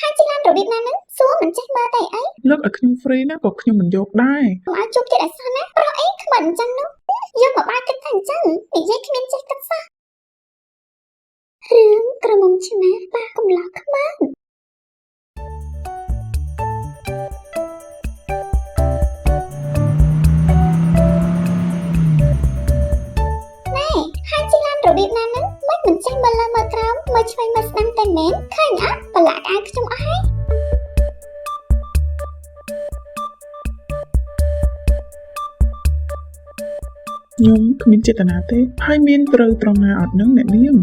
ហើយជិះឡានរបៀបណាហ្នឹងសួរមិនចេះមើលទេអី លើកឲ្យខ្ញុំ free ណាក៏ខ្ញុំមិនយកដែរ កុំឲ្យជួបទៀតឲ្យសោះណាប្រុសអីខ្មិនអញ្ចឹងនោះយកមកបាយគិតតែអញ្ចឹងនិយាយគ្មានចេះគិតសោះរឿងក្រមុំឆ្មាប៉ះកំឡោះខ្មៅណែហើយជិះឡានរបៀបណាហ្នឹងមិនមិនចេះមើលលើមើលក្រោមមើលឆ្វេងមើលស្ដាំតែមែនឃើញអត់ប្រឡាក់អាវខ្ញុំអស់ហើយ ខ្ញុំគ្មានចេតនាទេហើយមានត្រូវត្រង់ណាអត់នឹងអ្នកនាង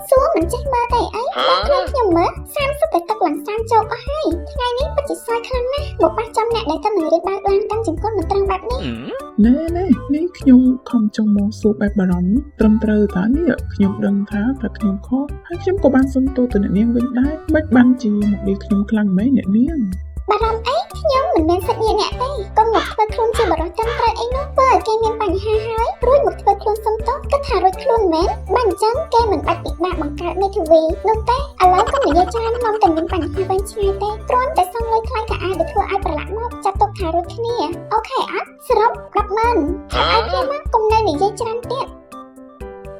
សួរមិនចេះមើលទេអីមើលខ្លួនខ្ញុំមើល30តែទឹកឡើងសាមជោកអស់ហើយថ្ងៃនេះពិតជាសយខ្លាំងណាស់មកប៉ះចំអ្នកដែលទៅនឹងរៀនបើកឡានកាន់ចង្គន់មិនត្រង់បែបនេះ ណែណែនេះខ្ញុំខំចង់មកសួរបែបបារម្ភត្រឹមត្រូវតានេះខ្ញុំដឹងថាតែខ្ញុំខុសហើយខ្ញុំក៏បានសុំទោសទៅអ្នកនាងវិញដែរមិនបានជាមកឌីខ្ញុំខ្លាំងមែនអ្នកនាង បារម្ភអីខ្ញុំមិនមែនសាច់ញាតិអ្នកទេកុំមកធ្វើខ្លួនជាបរិសុទ្ធត្រឹមត្រូវអីនោះធ្វើឲ្យគេមានបញ្ហាហើយរួចមកធ្វើខ្លួនសុំទោសគិតថារួចខ្លួនមែនបើអញ្ចឹងគេមិនបាច់ពិបាកបង្កើតមេធាវីនោះទេឥឡូវកុំនិយាយច្រើននាំតែមានបញ្ហាវែងឆ្ងាយទេគ្រាន់តែសង់លុយថ្លៃខោអាវដែលធ្វើឲ្យប្រឡាក់មកចាត់ទុកថារួចគ្នា OK អត់សរុប100000ឆាប់ឲ្យគ្នាមកកុំនៅនិយាយច្រើនទៀត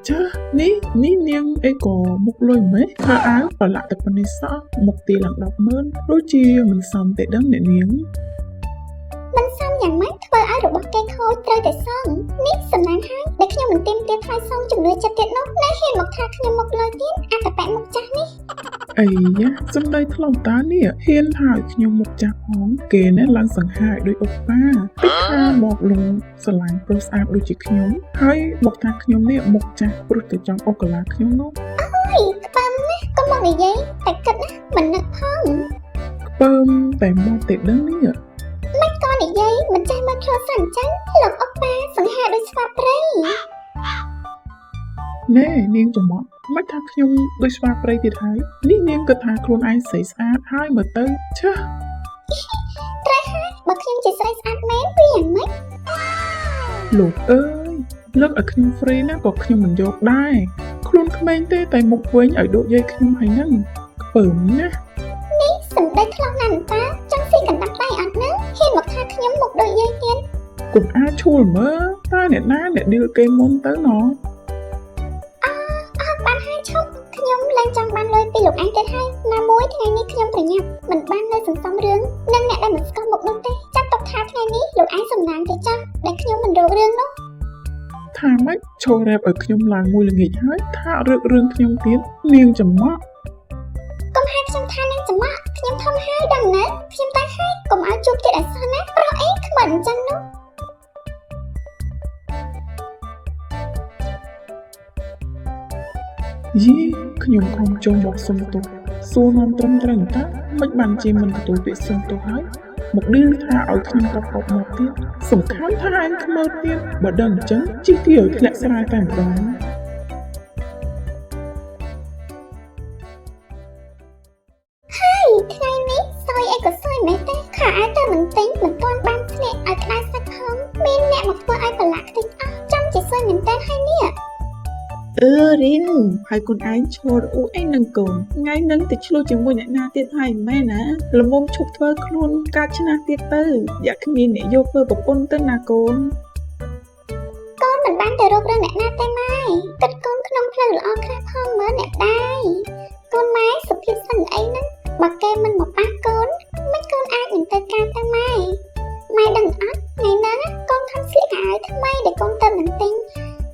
ចានេះនេះនាងអីក៏មុខលុយម៉េះខោអាវប្រឡាក់តែប៉ុណ្នេះសោះមុខទីឡើង100000ដូចជាមិនសមទេដឹងអ្នកនាង មិនសមយ៉ាងម៉េចធ្វើឲ្យរបស់គេខូចត្រូវតែសងនេះសំណាងហើយដែលខ្ញុំមិនទាមទារថ្លៃសងជំនឿចិត្តទៀតនោះនៅហ៊ានមកថាខ្ញុំមុខលុយទៀតអត្តបៈមុខចាស់នេះ អីយ៉ាសំដីថ្លុំតានេះហ៊ានថាឲ្យខ្ញុំមុខចាស់ផងគេណែឡើងសង្ហាឲ្យដូចអុកប៉ាតិចថាមកលងស្រឡាញ់ប្រុសស្អាតដូចជាខ្ញុំហើយមកថាខ្ញុំនេះមុខចាស់ព្រោះតែចង់អុកកាឡាខ្ញុំនោះ អើយខ្ពើមណាស់កុំមកនិយាយតែគិតណាមិននឹកផង ខ្ពើមតែមកទេដឹងនេះ មិនក៏និយាយមិនចេះមើលខ្លួនសោះអញ្ចឹងលោកអុកប៉ាសង្ហាដូចស្វាព្រៃ ណែនាងចំមត់មិនថាខ្ញុំដូចស្វាព្រៃទៀតហើយនេះនាងគិតថាខ្លួនឯងស្រីស្អាតហើយមើលទៅឆើ ត្រូវហើយបើខ្ញុំជាស្រីស្អាតមែនវាយ៉ាងម៉េច លោកអើយលើកឲ្យខ្ញុំ free ណាក៏ខ្ញុំមិនយកដែរខ្លួនក្មេងទេតែមុខវិញឲ្យដូចយាយខ្ញុំហើយហ្នឹងខ្ពើមណាស់ នេះសម្ដីថ្លោះណាស់តាចង់ស៊ីកណ្ដាប់ដៃអត់ហ្នឹងហ៊ានមកថាខ្ញុំមុខដូចយាយទៀត កុំអាចឈួលមើលតើអ្នកណាអ្នកឌីលគេមុនទៅណ អអស់បានហើយឈប់ខ្ញុំលែងចង់បានលុយពីលោកឯងទៀតហើយណាមួយថ្ងៃនេះខ្ញុំប្រញាប់មិនបាននៅសន្សំរឿងនិងអ្នកដែលមិនស្គាល់មុខនោះទេចាត់ទុកថាថ្ងៃនេះលោកឯងសំណាងទៅចាស់ដែលខ្ញុំមិនរករឿងនោះ ថាម៉េចឈររ៉េបឲ្យខ្ញុំឡើងមួយល្ងាចហើយថារើករឿងខ្ញុំទៀតនាងចំមក់ កុំហៅខ្ញុំថានាងចំក់ខ្ញុំធំហើយដឹងណាខ្ញុំតែហើយកុំឲ្យជួបទៀតឲ្យសោះណាប្រុសអីខ្មិនអញ្ចឹងនោះ យីខ្ញុំខំចូលមកសុំទោសសួរនាំត្រឹមត្រូវតើមិនបានជាមិនទទួលពាក្យសុំទោសហើយមកឌីលថាឲ្យខ្ញុំកប់កប់មកទៀតសំខាន់ថាឯងខ្មើទៀតបើដឹងអញ្ចឹងជីកគេឲ្យធ្លាក់ស្រែតែម្ដង ហើយថ្ងៃនេះសយអីក៏សយមែនទេខោអាវទៅមិនទិញមិនទាន់បានស្លៀកឲ្យក្តៅសាច់ផងមានអ្នកមកធ្វើឲ្យប្រឡាក់ខ្ទេចអស់ចំជាសយមែនតើហើយនេះ អឺរីនហើយកូនឯងឈរអ៊ូអីនឹងកូនថ្ងៃនឹងទៅឆ្លោះជាមួយអ្នកណាទៀតហើយមែនណាល្មមឈប់ធ្វើខ្លួនកាចឆ្នះទៀតទៅយ៉ាគ្មានអ្នកយកធ្វើប្រពន្ធទៅណាកូន កូនមិនបានទៅរករឿងអ្នកណាទេម៉ែគិតកូនក្នុងផ្លូវល្អខ្លះផងមើលអ្នកដែរកូនម៉ែសុភាពសិនអីហ្នឹងបើគេមិនមកប៉ះកូនមិនកូនអាចនឹងទៅការទៅម៉ែម៉ែដឹងអត់ថ្ងៃហ្នឹងកូនខំស្លៀកខោអាវថ្មីដែលកូនទៅមិនទិញ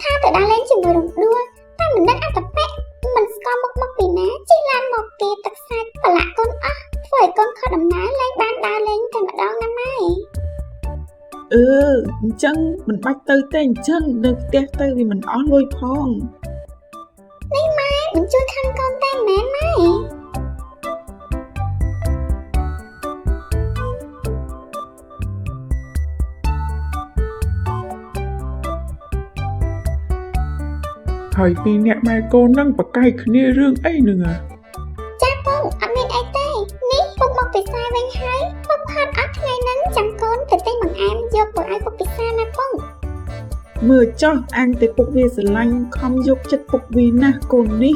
ថាទៅដើរលេងជាមួយរំដួលតែមិនដឹងអត្តបៈមិនស្គាល់មុខមកពីណាជិះឡានមកគេទឹកសាច់ប្រឡាក់កូនអស់ធ្វើឲ្យកូនខកដំណើរលែងបានដើរលេងតែម្ដងណាម៉ែ អឺអញ្ចឹងមិនបាច់ទៅទេអញ្ចឹងនៅផ្ទះទៅវាមិនអស់លុយផង នេះម៉ែមិនជួយខឹងកូនទេមែនម៉ែ ហើយពីរអ្នកម៉ែកូននឹងប្រកែកគ្នារឿងអីនឹងអា ចាពងអត់មានអីទេនេះពុកមកពិសាវិញហើយពុកហត់អត់ថ្ងៃហ្នឹងចាំកូនទៅទិញបង្អែមយកមកឲ្យពុកពិសាណាពង មើលចោះអាងតែពុកវាស្រឡាញ់ខំយកចិត្តពុកវាណាស់កូននេះ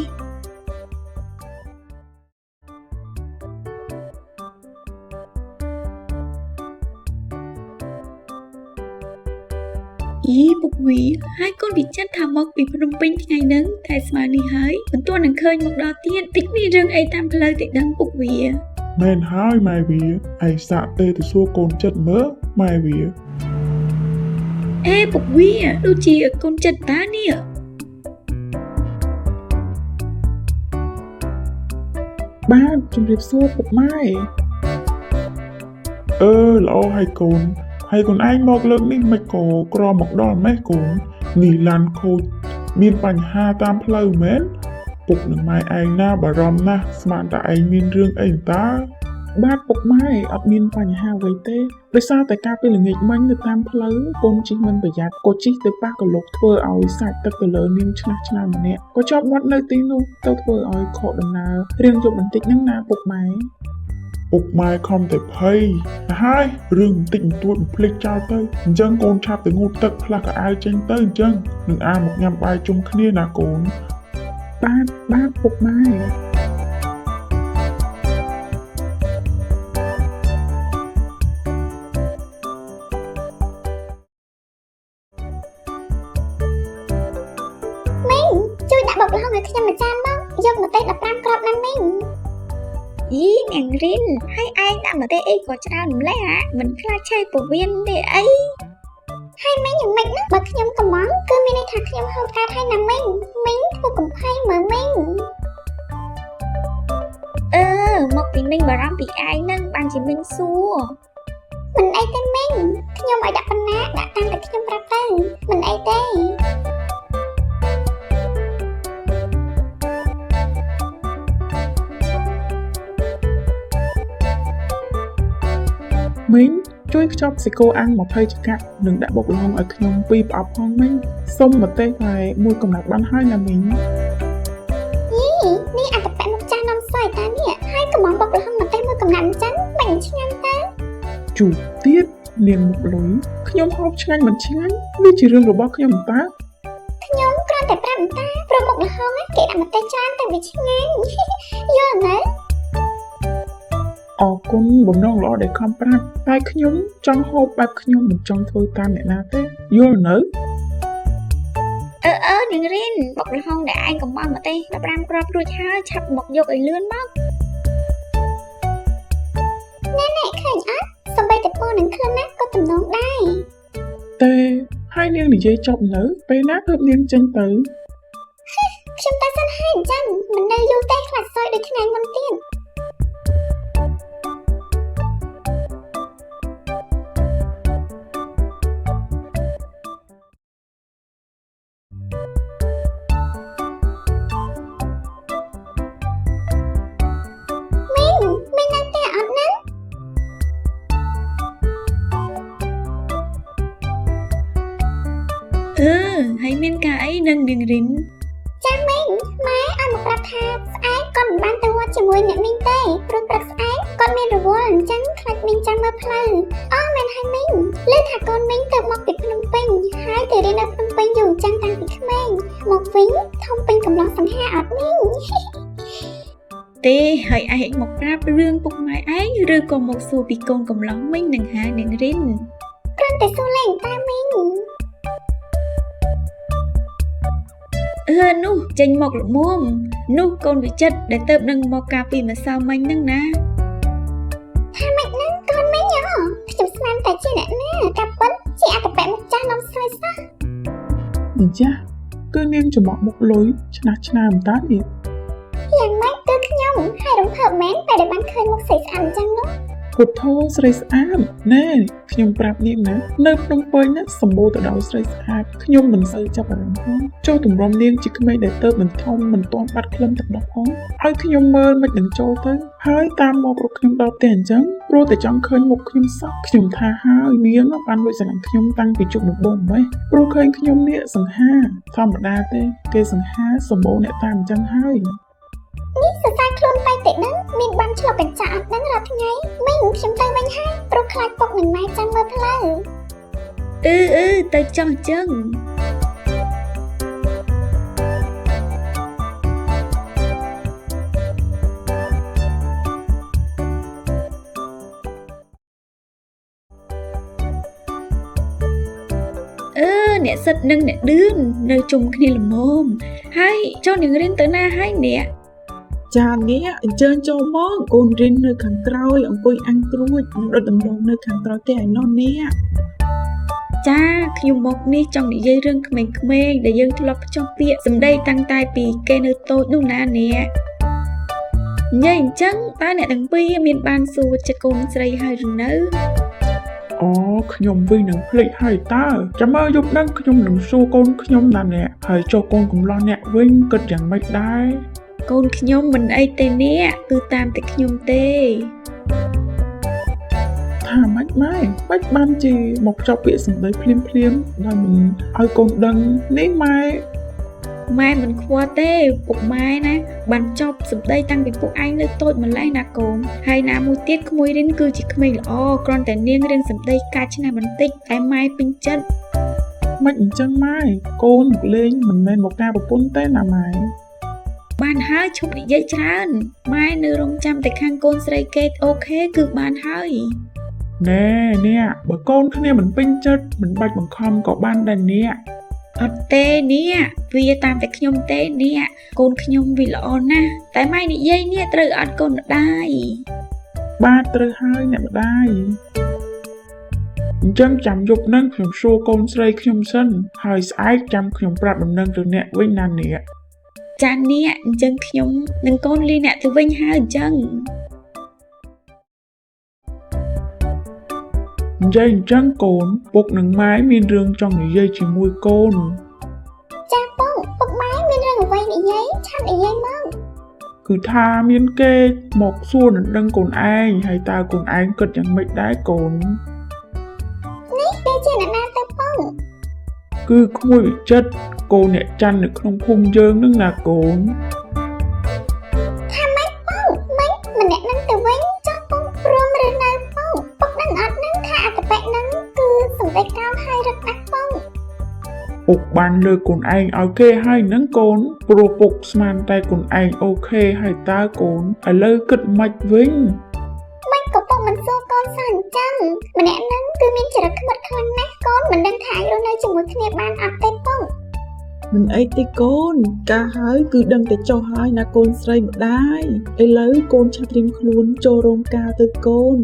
អីពុកវីហើយកូនវិចិត្រថាមកពីភ្នំពេញថ្ងៃហ្នឹងតែស្មើនេះហើយមិនទាន់នឹងឃើញមកដល់ទៀតតិចមានរឿងអីតាមផ្លូវតិចដឹងពុកវី មែនហើយម៉ែវាឯងសាកទេទៅសួរកូនចិត្តមើលម៉ែវា អេពុកវីដូចជាកូនចិត្តតានេះ បាទជំរាបសួរពុកម៉ែអឺល្អហើយកូនហើយកូនឯងមកលើកនេះមិនក៏ក្រមកដល់ម៉េះកូននេះឡានខូចមានបញ្ហាតាមផ្លូវមែនពុកនឹងម៉ែឯងណាបារម្ភណាស់ស្មានតែឯងមានរឿងអីតើបាទពុកម៉ែអត់មានបញ្ហាអ្វីទេដោយសារតែការពេលល្ងាចមិញនៅតាមផ្លូវកូនជិះមិនប្រយ័ត្នក៏ជិះទៅប៉ះកលុកធ្វើឲ្យសាច់ទឹកទៅលើនាងឆ្នះឆ្នើម្នាក់ក៏ជាប់មាត់នៅទីនោះទៅធ្វើឲ្យខកដំណើររៀងយប់បន្តិចហ្នឹងណាពុកម៉ែ ពុកម៉ែខំតែភ័យទៅហើយរឿងបន្តិចបន្តួចបំភ្លេចចោលទៅអញ្ចឹងកូនឆាប់ទៅងូតទឹកផ្លាស់កៅអៅចេញទៅអញ្ចឹងនឹងអាមកញ៉ាំបាយជុំគ្នាណាកូនបាទបាទពុកម៉ែ មីងជួយដាក់បុកល្ហុងឲ្យខ្ញុំមួយចានមកយកម្ទេស15គ្រាប់ណាមីង យីនាងរិនហើយឯងដាក់ម្ទេសអីក៏ច្រើនម្លេះហ่ะមិនខ្លាចឆេះពោះវៀនទេអី ហើយមីងយ៉ាងម៉េចណាបើខ្ញុំកំងគឺមានន័យថាខ្ញុំហូបកើតហើយណាមីងមីងធ្វើកំភៃមើលមីង អឺមកពីមីងបារម្ភពីឯងហ្នឹងបានជាមីងសួរ មិនអីទេមីងខ្ញុំឲ្យដាក់ប៉ុណ្ណាដាក់តាមតែខ្ញុំប្រាប់ទៅមិនអីទេ មីងជួយខ្ចប់ស៊ីកូអាំង20ចកាក់និងដាក់បុកល្ហុងឲ្យខ្ញុំពីរប្រអប់ផងមីងសុំម្ទេសតែមួយកំណាត់បានហើយណាមីង យីនេះអត្តពៈមុខចាស់នាំសយតានេះហើយកំងបុកល្ហុងម្ទេសមួយកំណាត់អញ្ចឹងមិនឆ្ងាញ់ទៅ ជូរទៀតនាងមុខលុយខ្ញុំហូបឆ្ងាញ់មិនឆ្ងាញ់វាជារឿងរបស់ខ្ញុំតើ ខ្ញុំគ្រាន់តែប្រាប់តាព្រោះមុខល្ហុងគេដាក់ម្ទេសច្រើនតែវាឆ្ងាញ់ យល់នៅ អរគុណបំណងល្អដែលខំប្រាប់តែខ្ញុំចង់ហូបបែបខ្ញុំមិនចង់ធ្វើតាមអ្នកណាទេយល់នៅ អឺអឺនាងរិនបុកល្ហុងដែលឯងកំងម្ទេស15គ្រាប់រួចហើយឆាប់មកយកឲ្យលឿនមក ណែឃើញអត់សំបីតែពណ៌នឹងក្លិនណាក៏ទំនងដែរ ទេហើយនាងនិយាយចប់នៅពេលណាទើបនាងចេញទៅ ខ្ញុំទៅសិនហើយអញ្ចឹងមិននៅយូរទេខ្លាចសយដូចថ្ងៃមុនទៀតមីងមីងនៅផ្ទះអត់ណា អឺហើយមានការអីនឹងនាងរិន ចាមីងម៉ែឲ្យមកប្រាប់ថាស្អែកគាត់មិនបានទៅវត្តជាមួយអ្នកមីងទេព្រោះព្រឹកស្អែកគាត់មានរវល់អញ្ចឹងខ្លាចមីងចាំមើលផ្លូវអូមែនហើយមីងឮថាកូនមីងទៅមកពីភ្នំពេញហើយទៅរៀននៅភ្នំពេញយូរអញ្ចឹងតាំងពីក្មេងមកវិញធំពេញកំឡោះសង្ហាអត់មីង ទេហើយឯងមកប្រាប់រឿងពុកម៉ែឯងឬក៏មកសួរពីកូនកំឡោះមីងនឹងហានាងរិន គ្រាន់តែសួរលេងតាមីង អឺនោះចេញមកល្មមនោះកូនវិចិត្រដែលទៅនឹងមកកាលពីម្សិលមិញហ្នឹងណា ថាម៉េចហ្នឹងកូនមីងហ៎ខ្ញុំស្មានតែជាអ្នកណាកាប់ពិតជាអត្តពៈមុខចាស់នាំស្រួយសោះ អញ្ចាស់គឺនាងច្រមុះមុខលុយឆ្នះឆ្នើមតើនេះ យ៉ាងម៉េចគឺខ្ញុំហើយរំភើបមែនពេលដែលបានឃើញមុខស្រីស្អាតអញ្ចឹងនោះ ពុទ្ធោស្រីស្អាតណែខ្ញុំប្រាប់នាងណានៅភ្នំពេញណាសម្បូរទៅដោយស្រីស្អាតខ្ញុំមិនសូវចាប់អារម្មណ៍ផងចូលទម្រាំនាងជាក្មេងដែលទៅមិនធំមិនទាន់បាត់ក្លិនទឹកដោះផងឲ្យខ្ញុំមើលមិននឹងចូលទៅហើយតាមមករកខ្ញុំដល់ផ្ទះអញ្ចឹងព្រោះតែចង់ឃើញមុខខ្ញុំសោះខ្ញុំថាហើយនាងបានលួចស្រឡាញ់ខ្ញុំតាំងពីជប់ដំបូងម៉េះព្រោះឃើញខ្ញុំនេះសង្ហាធម្មតាទេគេសង្ហាសម្បូរអ្នកតាមអញ្ចឹងហើយ នេះសរសើរខ្លួនបែកតែដឹងមានបានឆ្លុះកញ្ចក់អត់ដឹងរាល់ថ្ងៃមីងខ្ញុំទៅវិញហើយព្រោះខ្លាចពុកនឹងម៉ែចាំមើលផ្លូវ អឺអឺទៅចោះអញ្ចឹងអឺ អ្នកសិតនិងអ្នកឌឿននៅជុំគ្នាល្មមហើយចូលនាងរិនទៅណាហើយអ្នក ចាអ្នកអញ្ជើញចូលមកកូនរិននៅខាងក្រោយអង្គុយអាំងក្រួចនិងដុតដំឡូងនៅខាងក្រោយផ្ទះឯណោះអ្នក ចាខ្ញុំមកនេះចង់និយាយរឿងក្មេងៗដែលយើងធ្លាប់ភ្ជាប់ពាក្យសម្ដីតាំងតែពីគេនៅតូចនោះណាអ្នកនិយាយអញ្ចឹងតើអ្នកទាំងពីរមានបានសួរចិត្តកូនស្រីហើយឬនៅ អូខ្ញុំវិញនឹងភ្លេចហើយតើចាំមើលយប់ហ្នឹងខ្ញុំនឹងសួរកូនខ្ញុំណាអ្នកហើយចុះកូនកំលោះអ្នកវិញគិតយ៉ាងម៉េចដែរ កូនខ្ញុំមិនអីទេអ្នកគឺតាមតែខ្ញុំទេ ថាម៉េចម៉ែម៉េចបានជាមកភ្ជាប់ពាក្យសម្ដីភ្លាមភ្លាមដោយមិនឲ្យកូនដឹងនេះម៉ែ ម៉ែមិនខ្វល់ទេពុកម៉ែណាបានចប់សម្ដីតាំងពីពួកឯងនៅតូចម្លេះណាកូនហើយណាមួយទៀតក្មួយរិនគឺជាក្មេងល្អគ្រាន់តែនាងរៀនសម្ដីកាចឆ្នះបន្តិចតែម៉ែពេញចិត្ត ម៉េចអញ្ចឹងម៉ែកូនមកលេងមិនមែនមកការប្រពន្ធទេណាម៉ែ បានហើយឈប់និយាយច្រើនម៉ែនៅរងចាំតែខាងកូនស្រីគេ OK គឺបានហើយ ណែអ្នកបើកូនគ្នាមិនពេញចិត្តមិនបាច់បង្ខំក៏បានដែរអ្នក អត់ទេនេះវាតាមតែខ្ញុំទេនេះកូនខ្ញុំវាល្អណាស់តែម៉ែនិយាយនេះត្រូវអត់កូនម្ដាយ បាទត្រូវហើយអ្នកម្ដាយអញ្ចឹងចាំយប់ហ្នឹងខ្ញុំសួរកូនស្រីខ្ញុំសិនហើយស្អែកចាំខ្ញុំប្រាប់ដំណឹងទៅអ្នកវិញណាអ្នក ចានេះអញ្ចឹងខ្ញុំនឹងកូនលីអ្នកទៅវិញហើយអញ្ចឹង និយាយអញ្ចឹងកូនពុកនិងម៉ែមានរឿងចង់និយាយជាមួយកូន ចាពុកពុកម៉ែមានរឿងអ្វីនិយាយឆាប់និយាយមក គឺថាមានគេមកសួរនឹងដឹងកូនឯងហើយតើកូនឯងគិតយ៉ាងម៉េចដែរកូន នេះគេជាអ្នកណាទៅពុក គឺក្មួយវិចិត្រកូនអ្នកច័ន្ទនៅក្នុងភូមិយើងនឹងណាកូន ថាម៉េចពុកម៉េចម្នាក់នឹងទៅវិញចុះពុកព្រមឬនៅពុកពុកដឹងអត់នឹងថាអត្តបិនឹងគឺសម្ដេចកោហើយរឹកណាស់ពុក ពុកបានលើកកូនឯងឲ្យគេហើយនឹងកូនព្រោះពុកស្មានតែកូនឯង OK ហើយតើកូនឥឡូវគិតម៉េចវិញ ម៉េចក៏ពុកមិនសួរកូនសោះអញ្ចឹងម្នាក់នឹងគឺមានចរិតខ្មិតខ្លាំងណាស់កូនមិនដឹងថាអាចរស់នៅជាមួយគ្នាបានអត់ទេពុក មិនអីទេកូនការហើយគឺដឹងតែចុះហើយណាកូនស្រីម្ដាយឥឡូវកូនឆាប់ត្រៀមខ្លួនចូលរោងការទៅកូន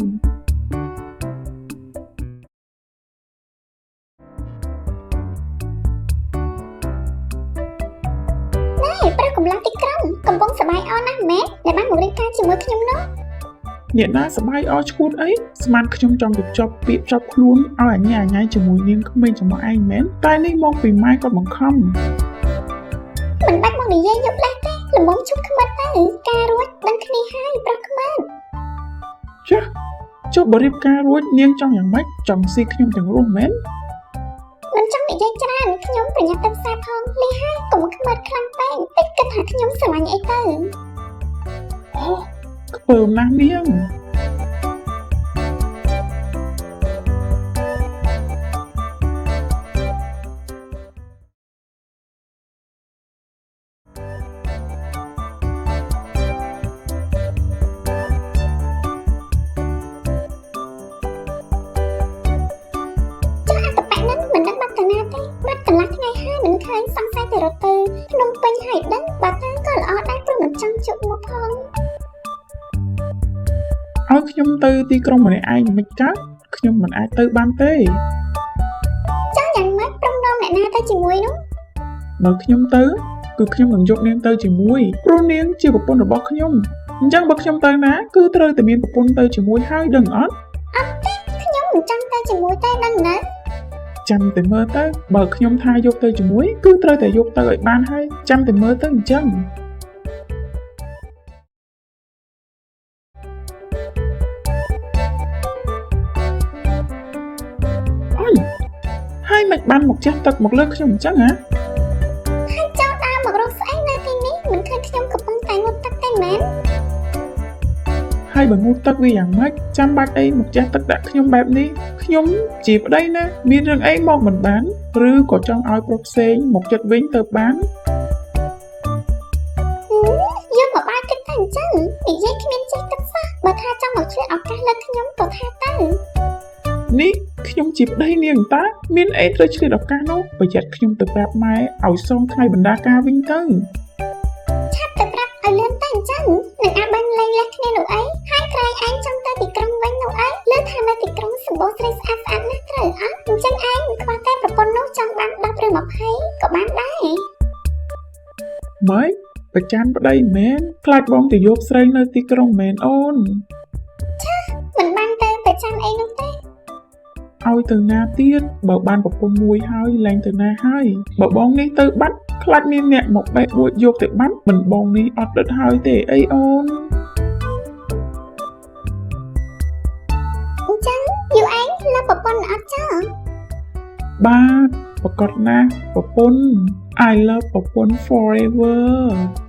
ណែប្រុសកំឡោះទីក្រុងកំពុងសប្បាយអរណាស់មែនដែលបានមករៀបការជាមួយខ្ញុំនោះ អ្នកណាសប្បាយអរឈួតអីស្មានខ្ញុំចង់ទៅភ្ជាប់ពាក្យភ្ជាប់ខ្លួនឲ្យអញ្ញាអញ្ញៃជាមួយនាងក្មេងចំឯងមែនតែនេះមកពីម៉ែគាត់បង្ខំ មិនបាច់មកនិយាយយប់លេះទេល្មមឈប់ខ្មិតទៅការរួចដឹងគ្នាហើយប្រុសខ្មិត ចាស់ចុះបើរៀបការរួចនាងចង់យ៉ាងម៉េចចង់ស៊ីខ្ញុំទាំងរស់មែន មិនចង់និយាយច្រើនខ្ញុំប្រញាប់ទៅផ្សារផងលីហើយកុំខ្មិតខ្លាំងពេកតិចគិតថាខ្ញុំស្រឡាញ់អីទៅ អូខ្ពើមណាស់នាង ចុះអត្តបៈនឹងមិនដឹងបាត់ទៅណាទេបាត់កន្លះថ្ងៃហើយមិនឃើញសង្ស័យទៅរត់ទៅភ្នំពេញហើយដឹងបើទៅក៏ល្អដែរព្រោះមិនចង់ជួបមុខផង ឲ្យខ្ញុំទៅទីក្រុងម្នាក់ឯងមិនកើតខ្ញុំមិនអាចទៅបានទេ ចង់យ៉ាងម៉េចព្រមនាំអ្នកណាទៅជាមួយនោះ បើខ្ញុំទៅគឺខ្ញុំនឹងយកនាងទៅជាមួយព្រោះនាងជាប្រពន្ធរបស់ខ្ញុំអញ្ចឹងបើខ្ញុំទៅណាគឺត្រូវតែមានប្រពន្ធទៅជាមួយហើយដឹងអត់ អត់ទេខ្ញុំមិនចង់ទៅជាមួយទេដឹងនៅ ចាំតែមើលទៅបើខ្ញុំថាយកទៅជាមួយគឺត្រូវតែយកទៅឲ្យបានហើយចាំតែមើលទៅអញ្ចឹងអញហើយមិនបានមកជះទឹកមកលើខ្ញុំអញ្ចឹងហ៎ ហើយចោលដើរមករកស្អីនៅទីនេះមិនឃើញខ្ញុំកំពុងតែងូតទឹកទេមែន ហើយបើងូតទឹកវាយ៉ាងម៉េចចាំបាច់អីមកជះទឹកដាក់ខ្ញុំបែបនេះខ្ញុំជាប្តីណាមានរឿងអីមកមិនបានឬក៏ចង់ឲ្យប្រុសផ្សេងមកចិត្តវិញទៅបាន យកមកបាយគិតតែអញ្ចឹងនិយាយគ្មានចេះគិតសោះបើថាចង់មកឆ្លៀតឱកាសលើខ្ញុំក៏ថាទៅ នេះខ្ញុំ ជាប្តីនាងតាមានអីត្រូវឆ្លៀតឱកាសនោះប្រយ័ត្នខ្ញុំទៅប្រាប់ម៉ែឲ្យសងថ្ងៃបណ្ដាការវិញទៅ ឆាប់ទៅប្រាប់ឲ្យលឿនទៅអញ្ចឹងនឹងអាបាញ់លែងលះគ្នានោះអីហើយក្រែងឯងចង់ទៅទីក្រុងវិញនោះអីលើថានៅទីក្រុងសម្បូរស្រីស្អាតស្អាតណាស់ត្រូវអត់អញ្ចឹងឯងមិនខ្វះតែប្រពន្ធនោះចង់បាន10ឬ20ក៏បានដែរ ម៉េចប្រច័នប្តីមែនខ្លាចបងទៅយកស្រីនៅទីក្រុងមែនអូន មិនបានទៅប្រចាំអីនោះទេ ឲ្យទៅណាទៀតបើបានប្រពន្ធមួយហើយលែងទៅណាហើយបើបងនេះទៅបាត់ខ្លាចមានអ្នកមកបេះបួចយកទៅបាត់មិនបងនេះអត់ដិតហើយទេអីអូន អញ្ចឹងយូរឯងលើប្រពន្ធអត់ចោល បាទប្រកាសណាស់ប្រពន្ធ I love ប្រពន្ធ forever.